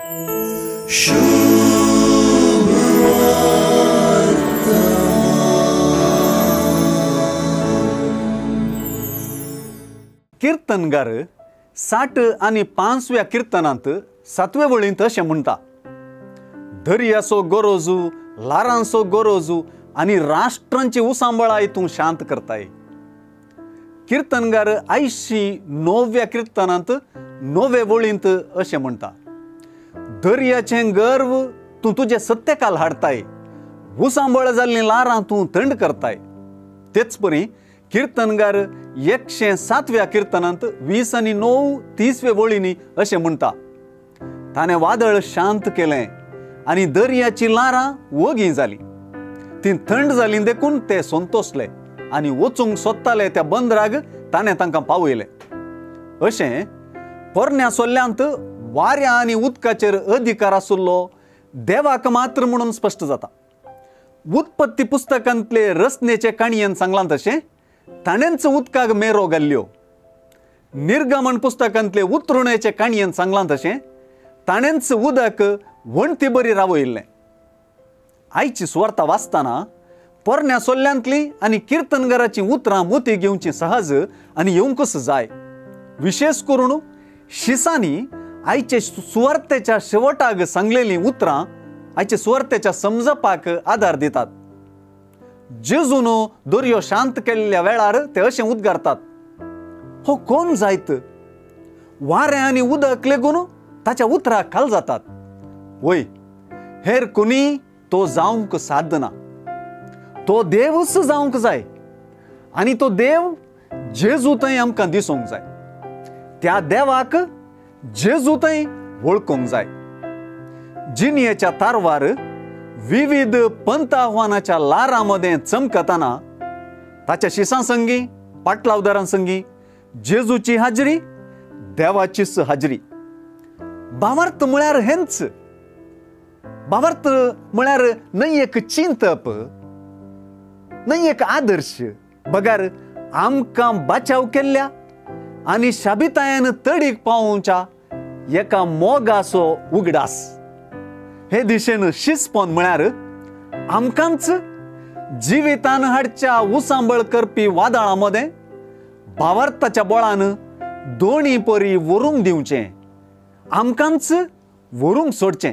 कीर्तनगार 60 आनी 5व्या किर्तनांत 7वे वळींत अशें म्हणटा, दर्याचो गरजू, ल्हारांचो गरजू आनी राष्ट्रांची उसांबळाय तूं शांत करताय. कीर्तनगार 89व्या किर्तनांत 9वे वळींत अशें म्हणटा, दर्याचें गर्व तूं तुजे सत्यकाल हाडताय, उसांबळ जाल्लीं ल्हारां तूं थंड करताय. तेच परी कीर्तनगार 107व्या किर्तनांत 20 आनी 9 30वे वळींनी अशें म्हणटा, ताणें वादळ शांत केलें आनी दर्याची ल्हारां वगी जालीं, तीं थंड जालीं देखून ते संतोसले आनी वचूंक सोदताले त्या बंदराक ताणें तांकां पावयलें. अशें पोरण्या सोल्ल्यांत वाऱ्या आनी उदकाचेर अधिकार आशिल्लो देवाक मात्र म्हणून स्पश्ट जाता. उत्पत्ती पुस्तकांतले रचनेचे काणयेन सांगलां तशें ताणेंच उदकाक मेरो घाल्ल्यो. निर्गमन पुस्तकांतले उतरुणेचे काणयेन सांगलां तशें ताणेंच उदक वण्टी बरी रावयिल्लें. आयची सुवार्ता वाचतना पोरण्या सोल्ल्यांतली आनी किर्तनगाराचीं उतरां मोती घेवची सहज आनी येवंकच जाय. विशेश करून शिसांनी आयचे सुवार्तेच्या शेवटाक सांगलेलीं उतरां आयचे सुवार्तेच्या समजपाक आदार दितात. जेजून दर्यो शांत केल्ल्या वेळार ते अशें उद्गारतात, हो कोण जायत, वारें आनी उदक लेगून ताच्या उतराक खाल जातात. वय, हेर कोणी तो जावंक साध्य ना, तो देवूच जावंक जाय आनी तो देव जेजू थंय आमकां दिसूंक जाय, त्या देवाक जेजू थंय वळखूंक जाय. जिणयेच्या तारवार विविध पंथ आव्हानाच्या ल्हारां मदें चमकतना ताच्या शिसां संगी, पाटलावदारां संगी जेजूची हाजरी देवाचीच हाजरी. भावार्थ म्हळ्यार हेंच. भावार्थ म्हळ्यार न्हय एक चिंतप, न्हय एक आदर्श, बगर आमकां बाचाव केल्ल्या आनी शाबितायेन तडीक पावोवच्या एका मोगाचो उगडास. हे दिशेन शिस्पन म्हळ्यार आमकांच जिवितान हाडच्या उसांबळ करपी वादळां मदें भावार्थाच्या बळान दोणी परी व्हरूंक दिवचें, आमकांच व्हरूंक सोडचें.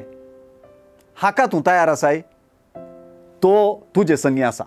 हाका तूं तयार आसाय? तो तुजे संगी आसा.